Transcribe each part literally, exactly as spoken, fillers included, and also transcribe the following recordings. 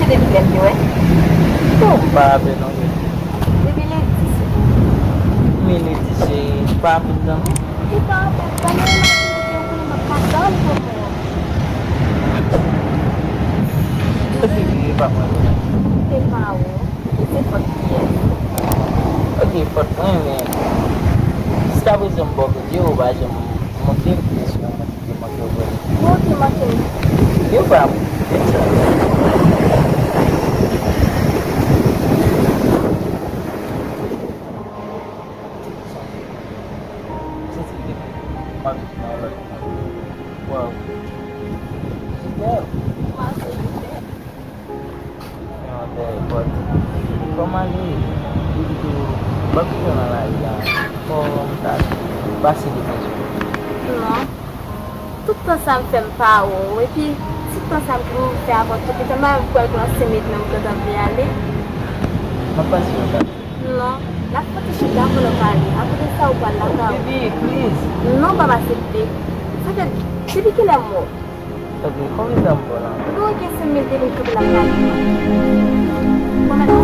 Depi lè m te wè. Bon, m pa rapele non, wi. Depi lendi, se. Men lendi, se pa rapele non. Li pa rapele, pa nan imajine ke ou konnen m ap ka tann pou mwen. Epi, li pa mwen. Se pa ou. Se fòt kiyès? Ok, fòt mwen, men jiskaprezan m bò kote w, ou pa janm montre m kesyon mwen ki te manke w vre. Bon, ki manke w? Yo pa m. Santi m te pran nan lòt moun. Waw. Jidèl. Mwen se Jidèl. Fè yon dèyè pòt. Kòman li? Li di tou, ban m tou nan lari a. Fò m ta pase devan sou. Non. Tout tan sa m fè m pa wè w. Epi, ti tan sa m pou m fè avè w, tout tan m pral pran senk minit nan m gentan vle ale. M ap pase yon ta. Non. N ap fè ti chita pou nou pale. Apre sa, ou pral lakay ou. Baby, please. Non, m p ap aksepte. Sa fè, depi kilè m wè w? Ok, konbyen tan m pran la? Nou gen senk minit depi m kanpe la pale. Konbyen tan?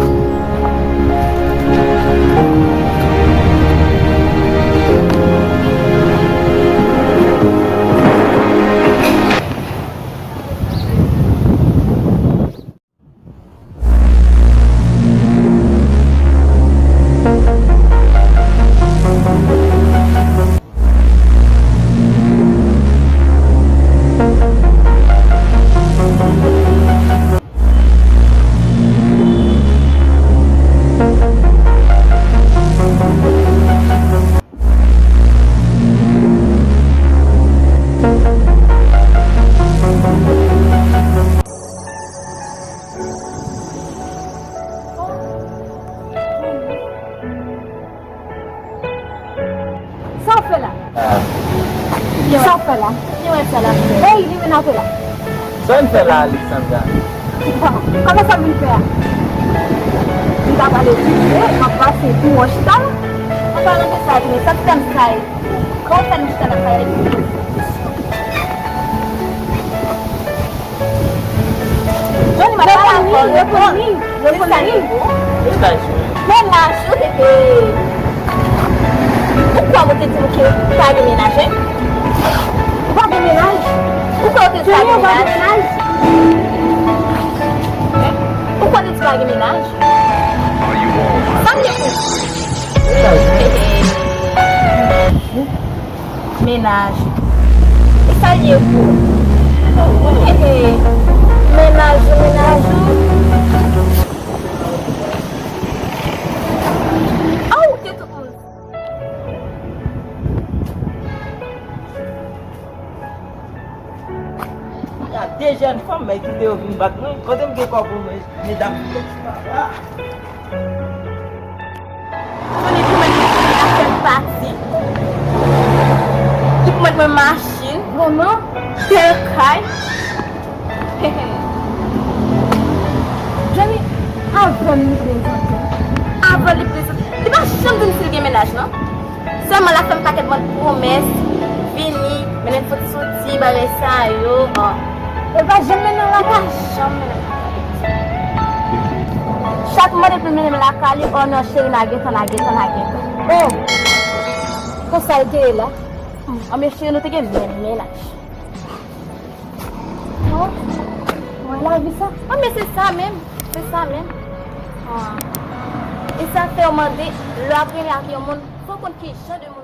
Sa w fè la? Ah. Sa w fè la? Ki wè sa la? Ey, li menase la. Sa w vin fè la, Alexandra? Kòman sa m vin fè a? M ta pale vit fè, m ap pase pou w chita. An palan de sa, vini, sa ti tèm sa ye. Kòman w fè nou chita nan kay la? Johnny, m ap pale avè w, reponn li, reponn li. Mennaj ou te te. Ou kwè ou te di m ke ou pa gen mennaj, wi? Ou pa gen mennaj? Ou kwè ou te di pa gen mennaj? Ou kwè ou te di pa gen mennaj? Sa m gen pou Mennaj. E sa l ye pou ou? Ehe. Mennaj ou, mennaj ou. Aw, ou te tout moun. Gade de jèn fanm, men kite yo vin bat mwen. Kote m gen kò pou mwen, medam? Johnny pwomèt mwen afè pati. Li pwomèt mwen machin. Vrèman? Bèl kay. Johnny, avan li prezante. Avan li prezante. Li pa janm di m si l gen mennaj, non. Sèlman l ap fè m pakèt bann pwomès, vini, mennen m fouti soti, bagay sa yo. Oh. E pa janm mennen w lakay? Janm mennen m lakay. Chak mande pou l mennen m lakay li, oh non, cheri, lage tan, lage tan, lage tan. Oh, konsa l te ye la? Anben, cheri, nou te gen menm mennaj. Oh, mwen lavi sa. Anben, se sa menm, se sa menm. Ah. E sa fè yo mande, lè w ap renmen ak yon moun, fò w konn ki jan de moun